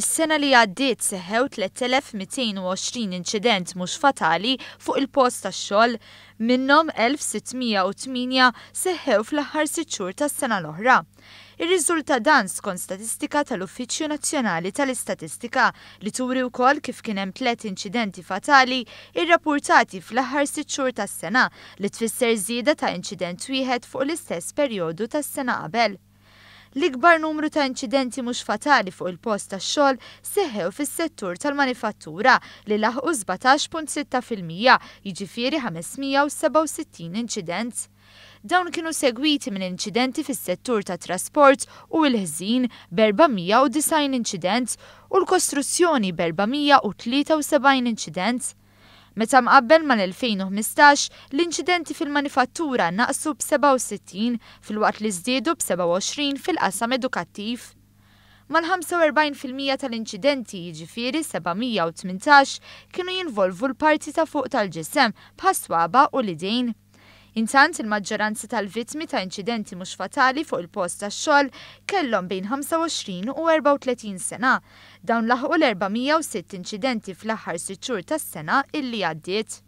Is-sena li għaddiet seħħew 3,220 inċident mhux fatali fuq il-post tax-xogħol, minnhom 1,608 seħħew fl-aħħar 6 xhur tas-sena l-oħra. Irriżulta dan skont statistika tal-Uffiċċju Nazzjonali tal-Istatistika li turi wkoll kif kien hemm 3 inċidenti fatali irrappurtati fl-aħħar 6 xhur tas-sena, li tfisser żieda ta' inċident wieħed fuq l-istess perjodu tas-sena qabel. L-ikbar numru ta' inċidenti mhux fatali fuq il-post tax-xogħol seħħew fis-settur tal-manifattura li laħqu 17.6%, jiġifieri 567 inċident. Dawn kienu segwiti minn inċidenti fis-settur tat-trasport u l-ħżin b'490 inċident u l-kostruzzjoni b'473 inċident. Meta mqabbel mal-2015, l-inċidenti fil-manifattura naqsu b'67 filwaqt li żdiedu b'27 fil-qasam edukattiv. Mal-45% tal-inċidenti, jiġifieri 718, kienu jinvolvu l-parti ta' fuq tal-ġisem bħas-swaba' u l-idejn. Intant, il-maġġoranza tal-vittmi ta' inċidenti mhux fatali fuq il-post tax-xogħol kellhom bejn 25 u 34 sena. Dawn laħqu l-406 inċidenti fl-aħħar 6 xhur tas-sena illi għaddiet.